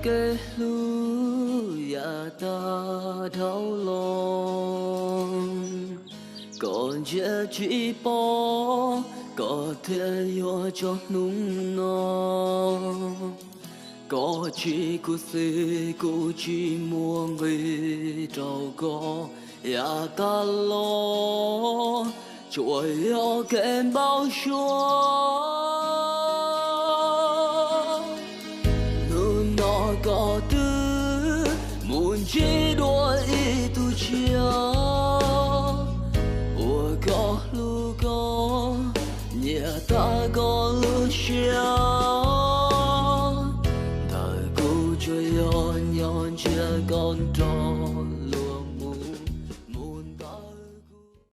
Kev hlub yav tag dhau los, koj ntsia tsis pom, koj thiaj yuav tso hnub no. Koj tsis khuv xim, kuv tsis muaj nqis rau koj, yav tag los tsuas yog kev npau suav. Hnub no koj twb mus ntsib dua ib tug tshiab uas koj hlub, koj nyiam tag koj lub siab. Ntawm kuv tsuas yog nyob ntsia koj nrog